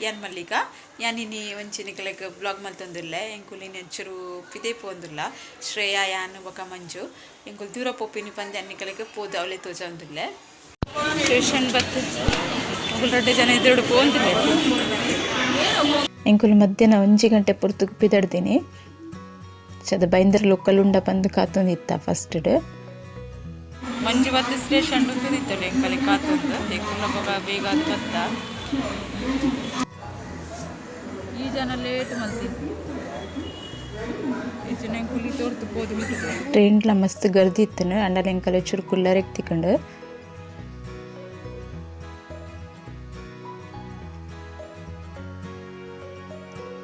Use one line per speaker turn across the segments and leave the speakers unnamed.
ಯಾನ್ ಮಲ್ಲಿಕ ಯಾನ್ ಇನಿ ಒಂಜಿ ನಿಕಲೆಗ್ ಬ್ಲಾಗ್ ಮಲ್ತೊಂದುಲ್ಲೆ ಎಂಕುಲು ಇನಿ ಒಂಚೂರು ಪಿದೈ ಪೋವೊಂದುಲ್ಲ ಶ್ರೇಯಾ ಯಾನ್ ಬೊಕ ಮಂಜು ಎಂಕುಲು ದೂರ ಪೋಪಿನಿ ಪಂದ್ ಯಾನ್ ನಿಕಲೆಗ್ ಪೋದು ಅವಲೆ ತೋಜೊಂದುಲ್ಲೆ ಸ್ಟೇಷನ್ ಬತ್ತ್ ಮೊಕುಲು ರಡ್ಡ್ ಜನ ಎದುರುಡು ಪೋವೊಂದುಲ್ಲೆರ್
ಎಂಕುಲು ಮಧ್ಯಾಹ್ನ 1 ಗಂಟೆ ಪೊರ್ತುಗು ಪಿದಡ್ದಿನಿ ಚದ ಬೈಂದರ್ ಲೋಕಲ್ ಉಂಡ ಪಂದ್ ಕಾತೊಂದಿತ್ತ ಫಸ್ಟ್
ಮಂಜು ಬತ್ತ್ ಸ್ಟೇಷನ್ ಉಂತುದಿತ್ತೊಲು ಎಂಕಲೆ ಕಾತೊಂದು ಎಂಕುಲು ಬೊಕ ಬೇಗ ಆದ್ ಬತ್ತ ಈ ಜನ ಲೇಟ್ ಮಲ್ತಿನಿ ಈ ಜನ ಎಂಕುಲು ತೋರ್ತು ಪೋದು ಮುಟ್ಟುದು
ಟ್ರೈನ್ಲ ಮಸ್ತ್ ಗರ್ದಿ ಇತ್ತನು ಅಂಡಲ ಎಂಕಲೆ ಚೂರು ಕುಲ್ಲರೆಗ್ ತಿಕ್ಕಂಡು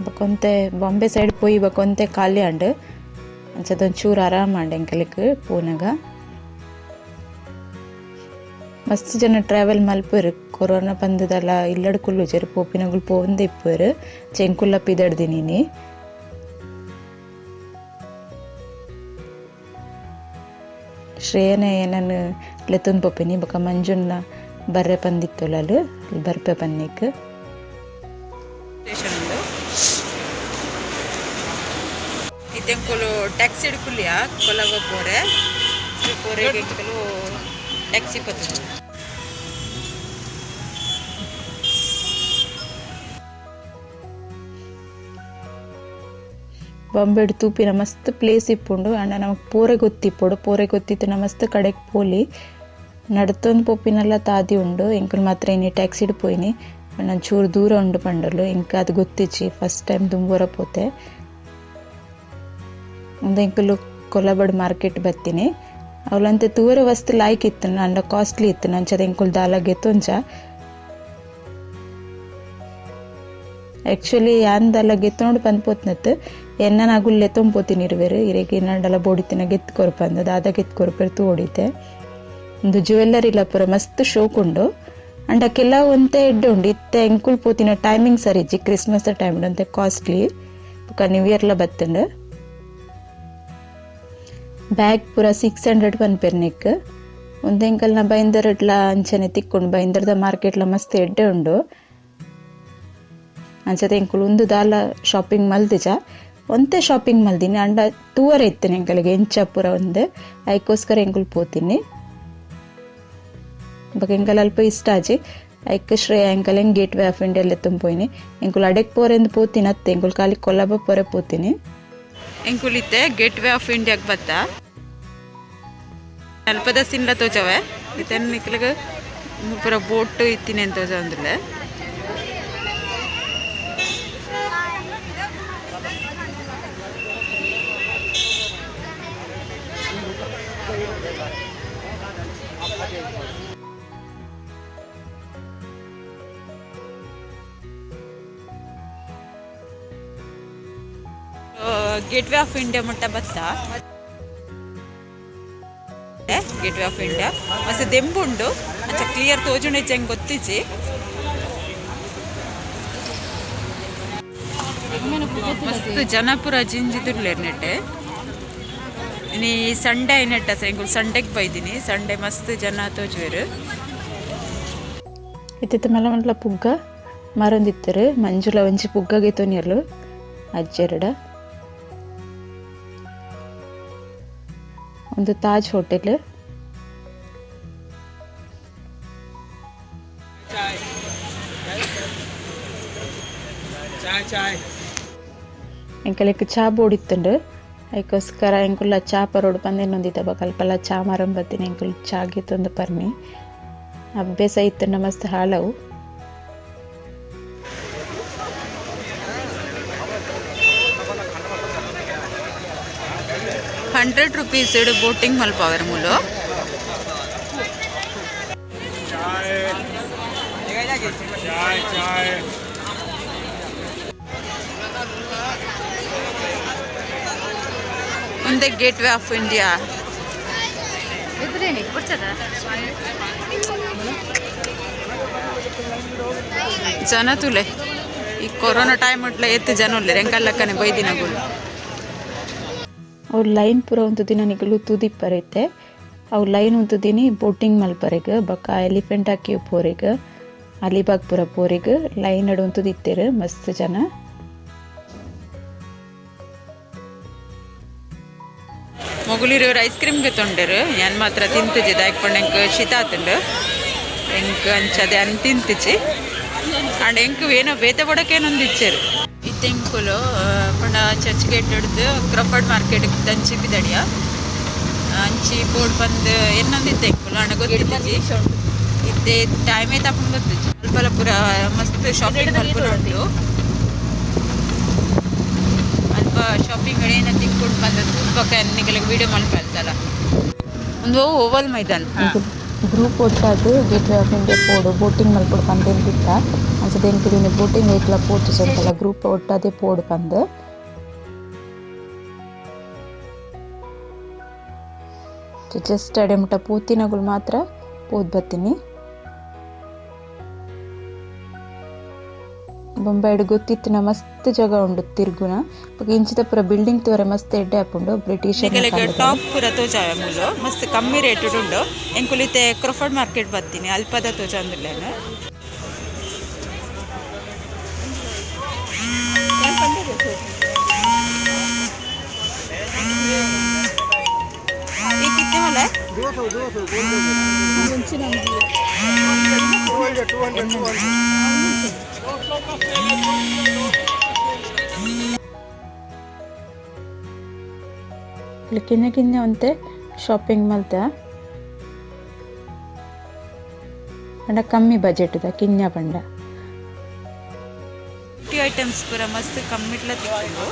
ಬೊಕೊಂತೆ ಬಾಂಬೆ ಸೈಡ್ ಪೋಯಿ ಬೊಕೊಂತೆ ಖಾಲಿ ಆಂಡ್ ಅಂಚದ ಒಂಚೂರು ಆರಾಮ್ ಆಂಡ್ ಎಂಕಲೆಗ್ ಪೋನಗ ಮಸ್ತ್ ಜನ ಟ್ರಾವೆಲ್ ಮಲ್ಪೆರ್ ಕೊರೋನಾ ಬಂದದಲ್ಲ ಇಲ್ಲಡ್ ಕುಲ್ಲುಜೆರ್ ಪೋಪಿನಗುಲು ಪೋವೊಂದೆ ಇಪ್ಪುವೆರ್ ಚೆಂಕುಲ್ಲ ಪಿದಡ್ದಿನಿ ಶ್ರೇಯನೆ ಏನನ್ ಲೆತ್ತೊಂದು ಪೋಪಿನಿ ಬೊಕ ಮಂಜುನ ಬರ್ರೆ ಪಂದಿತ್ತೊಲಲ್ ಬರ್ಪೆ ಪನ್ನಿಕ್
ಸ್ಟೇಷನ್ ಉಂಡು ಇತ್ತೆ ಎಂಕುಲು ಟ್ಯಾಕ್ಸಿ ಕುಲ್ಲಿಯ ಕೊಲವ ಪೋರೆ ಪೋರೆಗ್ ಎಂಕುಲು ಟ್ಯಾಕ್ಸಿ ಪತ್ತುದು
ಬಾಂಬೆಡ್ ತೂಪಿನ ಮಸ್ತ್ ಪ್ಲೇಸ್ ಇಪ್ಪುಂಡು ಅಂಡ ನಮಕ್ ಪೋರೆ ಗೊತ್ತಿಪ್ಪೊಡು ಪೋರೆ ಗೊತ್ತಿತ್ತು ಮಸ್ತ್ ಕಡೆಗ್ ಪೋಲಿ ನಡತೊಂದು ಪೋಪಿನಲ್ಲ ತಾದಿ ಉಂಡು ಎಂಕುಲು ಮಾತ್ರ ಇನಿ ಟ್ಯಾಕ್ಸಿಡ್ ಪೋಯಿನಿ ಚೂರು ದೂರ ಉಂಡು ಪಂಡಲು ಎಂಕ್ ಅದು ಗೊತ್ತಿಜ್ಜಿ ಫಸ್ಟ್ ಟೈಮ್ ದುಂಬುವರ ಪೋತೆ ಉಂದು ಎಂಕುಲು ಕೊಲಬಡ್ ಮಾರ್ಕೆಟ್ ಬತ್ತೀನಿ ಅವಲಂತೆ ತೂವರೆ ವಸ್ತು ಲಾಯ್ಕ್ ಇತ್ತು ಅಂಡ ಕಾಸ್ಟ್ಲಿ ಇತ್ತು ಅಂಚದ ಎಂಕುಲು ದಾಲ ಗೆತ್ತೊಂಜ ಆ್ಯಕ್ಚುಲಿ ಯಾನ್ ದಾಲ ಗೆತ್ತೊಂಡು ಪಂದ್ ಪೋತ್ನತ್ ಎನ್ನ ಅಗುಲ್ ಲೆತ್ತೊಂದು ಪೋತೀನಿ ಇರುವೆರು ಇರೆಗ್ ಎನ್ನಂಡಲ ಬೋಡಿತಿನ ಗೆತ್ ಕೊರ್ಪಂದು ದಾದ ಗೆತ್ ಕೊರ್ಪೆರ್ ತೂ ಹೊಡಿತೆ ಒಂದು ಜ್ಯುವೆಲ್ಲರಿಲ ಪೂರ ಮಸ್ತ್ ಶೋಕ್ ಉಂಡು ಅಂಡ ಕೆಲವು ಒಂತೆ ಎಡ್ಡೆ ಉಂಡು ಇತ್ತೆ ಎಂಕುಲು ಪೋತಿನ ಟೈಮಿಂಗ್ ಸರಿಜ್ಜಿ ಕ್ರಿಸ್ಮಸ್ ಟೈಮ್ ಒಂತೆ ಕಾಸ್ಟ್ಲಿ ಬೊಕ ನ್ಯೂ ಇಯರ್ಲ ಬತ್ತುಂಡು ಬ್ಯಾಗ್ ಪೂರ 600 ಪನ್ಪೆರ್ ನೆಕ್ ಒಂದೆ ಎಂಕಲ್ನ ಬೈಂದರ್ಡ್ಲ ಅಂಚನೆ ತಿಕ್ಕೊಂಡು ಬೈಂದರ್ದ ಮಾರ್ಕೆಟ್ಲ ಮಸ್ತ್ ಎಡ್ಡೆ ಉಂಡು ಅಂಚತೆ ಎಂಕುಲು ಉಂದು ದಾಲ ಶಾಪಿಂಗ್ ಮಲ್ದಿಜ ಒಂತೆ ಶಾಪಿಂಗ್ ಮಲ್ದಿನಿ ಅಂಡ ತೂವರೆ ಇತ್ತೇನೆ ಎಂಕಲಿಗೆ ಎಂಚ ಪೂರ ಒಂದು ಐಕೋಸ್ಕರ ಎಂಕುಲು ಪೋತೀನಿ ಬೊಕ ಎಂಕಲ್ ಅಲ್ಪ ಇಷ್ಟ ಆಜಿ ಐಕ್ ಶ್ರೇಯ ಎಂಕಲ್ ಹೆಂಗೆ ಗೇಟ್ ವೇ ಆಫ್ ಇಂಡಿಯಾ ಲೆತ್ತೊಂದು ಪೋಯಿನಿ ಎಂಕುಲು ಅಡೆಕ್ ಪೋರೆಂದು ಪೋತೀನಿ ಅತ್ತೆ ಎಂಕುಲು ಖಾಲಿ ಕೊಲಬ ಪೋರೆ ಪೋತೀನಿ
ಎಂಕುಲಿತ್ತೆ ಗೇಟ್ ವೇ ಆಫ್ ಇಂಡಿಯಾಗ್ ಬತ್ತ ಅಲ್ಪದ ಸಿನ್ಲ ತೋಜವೆ ಇತ್ತೆ ನಿಕ್ಲಗ ಪೂರ ಬೋಟ್ ಇತ್ತಿನಿ ಅಂತ ತೋಜೊಂದುಲ್ಲೆ ಗೇಟ್ ವೇ ಆಫ್ ಇಂಡಿಯಾ ಮುಟ್ಟ ಬತ್ತ ಗೇಟ್ ವೇ ಆಫ್ ಇಂಡಿಯಾ ಮಸ್ತ್ ದೆಂಬುಂಡು ಅಂಚ ಕ್ಲಿಯರ್ ತೋಜುಂಡು ಹೆಂಗೆ ಗೊತ್ತಿಜ್ಜಿ ಮಸ್ತ್ ಜನ ಪೂರ ಜಿಂಜಿದುಲ್ಲೆರ್ ನೆಟ್ಟೆ ಇನಿ ಸಂಡೇ ನೆಟ್ಟ ಎಂಕುಲು ಸಂಡೆಗ್ ಬೈದಿನಿ ಸಂಡೇ ಮಸ್ತ್ ಜನ ತೋಜುವೆರ್
ಇತ್ತಿತ್ತ ಮಲ್ಲ ಮಲ್ಲ ಪುಗ್ಗ ಮರೊಂದಿತ್ತೆರ್ ಮಂಜುಲ ಒಂಜಿ ಪುಗ್ಗ ಗೆತೊನಿಯರ್ಲು ಅಜ್ಜೆರಡ ಒಂದು ತಾಜ್ ಹೋಟೆಲ್ ಎಂಕಲೆಕ್ ಚಾ ಬೋಡಿತ್ತುಂಡು ಐಕೋಸ್ಕರ ಎಂಕುಲ ಚಾ ಪರೋಡು ಪಂದ್ ಬೊಕ ಅಲ್ಪಲ ಚಾ ಮಾರೊಂದು ಬತ್ತಿನಿ ಎಂಕುಲು ಚಾ ಗೆತೊಂದು ಪರ್ನಿ ಅಭ್ಯಾಸ ಇತ್ತುಂಡ ಮಸ್ತ್ ಹಾಳವು
100 ರುಪೀಸ್ ಬೋಟಿಂಗ್ ಮಲ್ಪಾವೆರ್ ಮೂಲು ಒಂದೇ ಗೇಟ್ ವೇ ಆಫ್ ಇಂಡಿಯಾ ಜನ ತುಲೆ ಈ ಕೊರೋನಾ ಟೈಮ್ ಉಟ್ಲ ಎತ್ತು ಜನ ಉಲ್ಲೆರ್ ಎಂಕಲ್ಲಕ್ಕನೆ ಬೈದಿನಗುಲು
ಅವ್ರು ಲೈನ್ ಪೂರ ಉಂತುದಿನ ನಿಕುಲು ತೂದಿಪ್ಪರೈತೆ ಅವು ಲೈನ್ ಉಂತುದಿನಿ ಬೋಟಿಂಗ್ ಮಲ್ಪರೆಗ್ ಬೊಕ ಎಲಿಫೆಂಟ್ ಹಾಕಿ ಪೋರೆಗ್ ಅಲಿಬಾಗ್ ಪೂರ ಪೋರೆಗ್ ಲೈನ್ ಉಂತುದಿತ್ತೆರ್ ಮಸ್ತ್ ಜನ.
ಮೊಗುಲಿರೋರು ಐಸ್ ಕ್ರೀಮ್ ಗೆ ತೊಂಡೆರು ಯಾನ್ ಮಾತ್ರ ತಿಂತುಜಿ ದಾಯಕ್ ಪಂಡ ಎಂಕ್ ಶೀತ ಆತುಂಡು ಎಂಕ್ ಅಂಚದೆ ಅನ್ ತಿಂತುಜಿ ಅಂಡ್ ಎಂಕ್ ಏನೋ ಬೇತೆ ಬಡಕೇನೊಂದು ಇಚ್ಚೆರು ಇತ್ತೆಂಕುಲು ಪಂಡ ಚರ್ಚ್ ಗೇಟ್ ಹಿಡ್ದು ಕ್ರಫರ್ಡ್ ಮಾರ್ಕೆಟ್ ದಂಚಿ ಪಿದಡಿಯ ಅಂಚಿ ಬೋರ್ಡ್ ಬಂದು ಎನ್ನೊಂದಿತ್ತೆ ಎಂಕುಲು ಅಂಡ ಗೊತ್ತಿಜ್ಜಿ ಇತ್ತೆ ಟೈಮೇ ತಪ್ಪುಂಡು ಗೊತ್ತಿಜ್ಜಿ ಅಲ್ಪಲ ಪೂರ ಮಸ್ತ್ ಶಾಪಿಂಗ್ ಮಲ್ಪುನ ಉಂಡು ಅಲ್ಪ ಶಾಪಿಂಗ್ ಏನ ತಿಕ್ಕೊಂಡು ಬಂದ ತೂಪಕ ನಿಗಲಿಗೆ ವಿಡಿಯೋ ಮಲ್ಪಲ್ತಲ್ಲ ಒಂದು ಓವಲ್ ಮೈದಾನ.
ಗ್ರೂಪ್ ಒಟ್ಟಾದ್ ಗೇಟ್ ವೇ ಆಫ್ ಇಂಡಿಯಾ ಪೋಡು ಬೋಟಿಂಗ್ ಮಲ್ಪೊಡು ಪಂದ್ ಎಂಕಿತ್ತ ಅಂಚದ ಎಂಕುಲು ಬೋಟಿಂಗ್ ಏಕ್ಲ ಪೋತು ಸೊಂತಲ ಗ್ರೂಪ್ ಒಟ್ಟಾದೆ ಪೋಡು ಪಂದ್. ಜಸ್ಟ್ ಅಡೆ ಮುಟ್ಟ ಪೂತಿನಗುಲು ಮಾತ್ರ ಪೋದ್ ಬತ್ತೀನಿ. ಬೊಂಬಾಯಿಡ್ ಗೊತ್ತಿತ್ತಿನ ಮಸ್ತ್ ಜಾಗ ಉಂಡು ತಿರ್ಗುನ ಬೊಕ ಇಂಚಿದ ಪೂರ ಬಿಲ್ಡಿಂಗ್ ತೂವರೆ ಮಸ್ತ್ ಎಡ್ಡೆ ಆಪುಂಡು ಬ್ರಿಟಿಷ್
ಟಾಪ್ ಪೂರ ತೋಜಾವೆ ಮೂಲು ಮಸ್ತ್ ಕಮ್ಮಿ ರೇಟ್ ಉಂಡು. ಎಂಕುಲು ಇತ್ತೆ ಕ್ರೊಫರ್ಡ್ ಮಾರ್ಕೆಟ್ ಬತ್ತೀನಿ ಅಲ್ಪದ ತೋಜಾಂದುಲ್ಲೇನು. ये कितने वाला है?
200 200 200 200 200.
ಕಿನ್ನ ಕಿನ್ನ ಒಂತೆ ಶಾಪಿಂಗ್ ಮಲ್ತ ಪಂಡ ಕಮ್ಮಿ ಬಜೆಟ್ ದ ಕಿನ್ನ ಪಂಡ.
ಬ್ಯೂಟಿ ಐಟಮ್ಸ್ ಪೂರ ಮಸ್ತ್ ಕಮ್ಮಿಟ್ಲ ತಿಕ್ಕುಂಡು.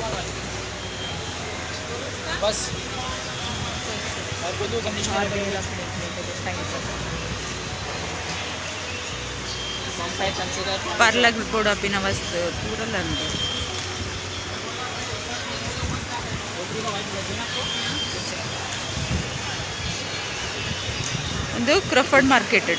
ಪಾರ್ಲಾಗ್ ಬೋರ್ಡ್ ಅಪಿನ ವಸ್ತು ಪೂರಲ ಉಂಡು. ಒಂದು ಕ್ರಫರ್ಡ್ ಮಾರ್ಕೆಟ್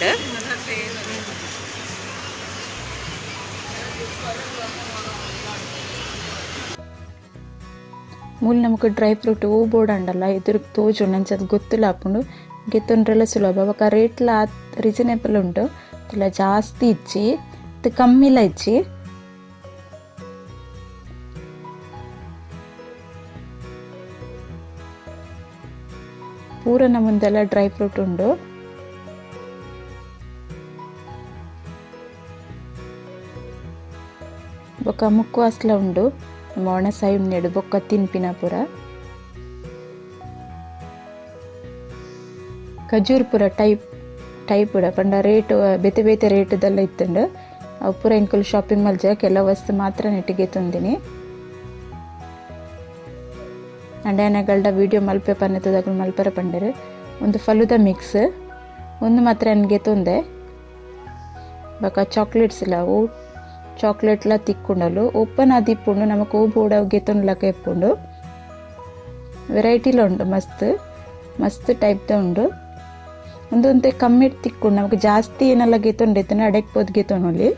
ಮೂಲು ನಮಕ್ ಡ್ರೈ ಫ್ರೂಟ್ ಹೂ ಬೋರ್ಡ್ ಅಂಡಲ ಎದುರು ತೋಜುಂಡು ಅಂಚ ಗೊತ್ತುಲ ಆಪುಂಡು ಗೆತ್ತೊಂಡ್ರೆಲ ಸುಲಭ ಬೊಕ ರೇಟ್ಲ ರೀಸನೇಬಲ್ ಉಂಡು ಇಲ್ಲ ಜಾಸ್ತಿ ಇಜ್ಜಿ ಕಮ್ಮಿಲ ಇಜ್ಜಿ. ಪೂರನ ಮುಂದೆಲ್ಲ ಡ್ರೈ ಫ್ರೂಟ್ ಉಂಡು. ಬೊಕ ಮುಕ್ವಾಸ್ಲ ಉಂಡು ನಮ್ಮ ಒಣಸಾಯಿ ಉಣ್ಣೆಡು ಬೊಕ್ಕ ತಿನ್ಪಿನ ಪೂರ. ಖಜೂರ್ ಪೂರ ಟೈಪ್ ಟೈಪ್ ಪೂರ ಪಂಡ ರೇಟ್ ಬೇತೆ ಬೇತೆ ರೇಟ್ ದೆಲ್ಲ ಇತ್ತುಂಡು. ಅವು ಪೂರ ಎಂಕುಲು ಶಾಪಿಂಗ್ ಮಲ್ಜ ಕೆಲವು ವಸ್ತು ಮಾತ್ರ ನೆಟ್ಟಿಗೆ ತುಂದಿನಿ. ಅಂಡೇನಗಲ್ಡ ವಿಡಿಯೋ ಮಲ್ಪೆ ಪನ್ನೆತ್ತದಾಗಲು ಮಲ್ಪರ ಪಂಡರು ಒಂದು ಫಲೂದ ಮಿಕ್ಸ್ ಒಂದು ಮಾತ್ರ ನನಗೆ ತೊಂದೆ. ಬೊಕ ಚಾಕ್ಲೇಟ್ಸ್ ಇಲ್ಲ ಅವು ಚಾಕ್ಲೇಟ್ಲ ತಿಕ್ಕೊಂಡಲು ಓಪನ್ ಆದಿಪ್ಪುಂಡು ನಮಕ್ ಓ ಬೋಡ ಗೆತ್ತೊಂಡ್ಲಕ ಇಪ್ಪುಂಡು. ವೆರೈಟಿಲ ಉಂಡು ಮಸ್ತ್ ಮಸ್ತ್ ಟೈಪ್ದ ಉಂಡು. ಒಂದೊಂತೆ ಕಮ್ಮಿ ತಿಕ್ಕೊಂಡು ನಮಕ್ ಜಾಸ್ತಿ ಏನೆಲ್ಲ ಗೆತ್ತೊಂಡೈತನ ಅಡೆಕ್ ಪೋದು ಗೆತ್ತೊಂಡೊಲಿ.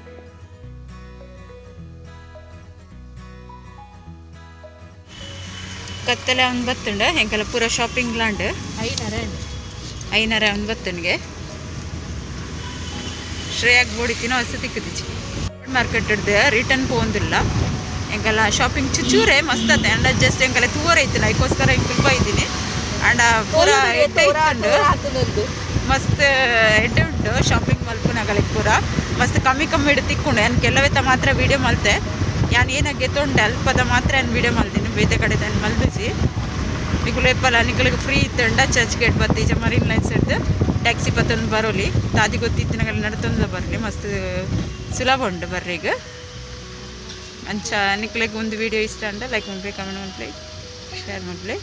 ಕತ್ತಲೆ ಒಂದು ಬತ್ತುಂಡು ಎಂಕಲ ಪೂರ ಶಾಪಿಂಗ್ ಲಾಂಡ್ ಐನರ ಒಂದು ಬತ್ತುಂಡ್ಗೆ ಶ್ರೇಯಾಗ್ ಬೋಡಿತಿನೋ ಹೊಸ ತಿಕ್ಕುದಿಚ್ಚಿ ಮಾರ್ಕೆಟ್ ಹಿಡ್ದು ರಿಟರ್ನ್ ಪೋಂದಿಲ್ಲ ಎಂಕಲ ಶಾಪಿಂಗ್ ಚುಚೂರೆ ಮಸ್ತ್ ಅತ್ತೆ ಅಂಡ ಜಸ್ಟ್ ಎಂಕಲ ತೂವರ ಐತಿಲ್ಲ ಅದಕ್ಕೋಸ್ಕರ ಎಂಕುಲ್ ಬೈದಿನಿ ಅಂಡ ಪೂರ ಎಡ್ಡೆ ಇತ್ತುಂಡು ಮಸ್ತ್ ಎಡ್ಡೆ ಉಂಟು ಶಾಪಿಂಗ್ ಮಲ್ಪುನಗಲಿಗೆ ಪೂರ ಮಸ್ತ್ ಕಮ್ಮಿ ಕಮ್ಮಿ ಹಿಡ್ದು ತಿಕ್ಕೊಂಡು ನಾನು ಕೆಲವೆತ್ತ ಮಾತ್ರ ವೀಡಿಯೋ ಮಲ್ತೆ ಯಾನ್ ಏನಾಗೆ ತೊಂಡೆ ಅಲ್ಪದ ಮಾತ್ರ ನಾನು ವೀಡಿಯೋ ಮಲ್ತೀನಿ ಬೇತೆ ಕಡೆ ನಾನು ಮಲ್ದಿಜಿ. ನಿಕುಲು ಏಪಲ ನಿಕುಲಿಗೆ ಫ್ರೀ ಇತ್ತುಂಡ ಚರ್ಚ್ ಗೇಟ್ ಬತ್ತೀಜ ಮರೀನ್ ಲೈನ್ಸ್ ಹಿಡ್ದು ಟ್ಯಾಕ್ಸಿ ಪತ್ತೊಂದು ಬರೋಲಿ ತಾದಿ ಗೊತ್ತಿತ್ತಿನಗಲ ನಡತೊಂದು ಬರಲಿ ಮಸ್ತ್ ಸುಲಭ ಉಂಟು ಬರ್ರೀಗ. ಅಂಚ ನಿಕ್ಲೆಗ್ ಒಂದು ವೀಡಿಯೋ ಇಷ್ಟ ಅಂಡ ಲೈಕ್ ಮಲ್ಪೆ ಕಮೆಂಟ್ ಮಲ್ಪೆ ಶೇರ್ ಮಲ್ಪೆ.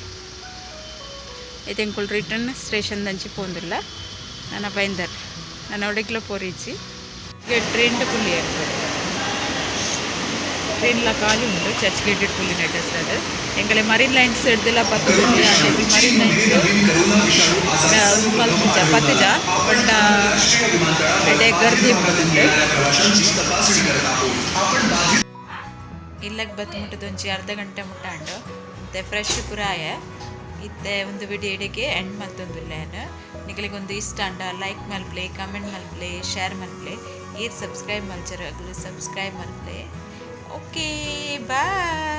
ಇತ್ತೆ ಎಂಕುಲು ರಿಟರ್ನ್ ಸ್ಟೇಷನ್ ದಂಚಿ ಪೋಂದಿಲ್ಲ ನನ್ನ ಬೈಂದರ್ ನನ್ನ ಒಡೆಗ್ಲ ಪೋರಿಜ್ಜಿ ಟ್ರೈನ್ ಪುಲ್ಲಿ ಟ್ರೈನ್ಲ ಖಾಲಿ ಉಂಟು ಚರ್ಚ್ ಗೇಟ್ ಪುಲ್ಲಿ ನೆಟ್ಟಸ್ ಅದು ಎಂಕಲೆ ಮರೀನ್ ಲೈನ್ಸ್ ಹಿಡ್ದೆಲ್ಲ ಪತ್ತು ಮರೀನ್ ಲೈನ್ಸ್ ಮಲ್ಪುಜ ಪತ್ತುಜ ಬಟ್ ಎಡೆ ಗರ್ದಿ ಉಂಟು. ಇಲ್ಲಗ್ ಬತ್ತು ಮುಟ್ಟದೊಂಜಿ ಅರ್ಧ ಗಂಟೆ ಮುಟ್ಟಾಂಡು ಮತ್ತೆ ಫ್ರೆಶ್ ಪೂರ ಆಯ ಇತ್ತೆ ಒಂದು ವಿಡಿಯೋ ಇಡಕ್ಕೆ ಎಂಡ್ ಮಲ್ತೊಂದುಲ್ಲೇನು ನಿಕಲಿಗೆ ಒಂದು ಇಷ್ಟ ಅಂಡ ಲೈಕ್ ಮಲ್ಪ್ಲೆ ಕಮೆಂಟ್ ಮಲ್ಪ್ಲೆ ಶೇರ್ ಮಲ್ಪ್ಲೆ. ಏರ್ ಸಬ್ಸ್ಕ್ರೈಬ್ ಮಲ್ಚರ್ ಅಗಲು ಸಬ್ಸ್ಕ್ರೈಬ್ ಮಲ್ಪಲೆ. Okay, bye.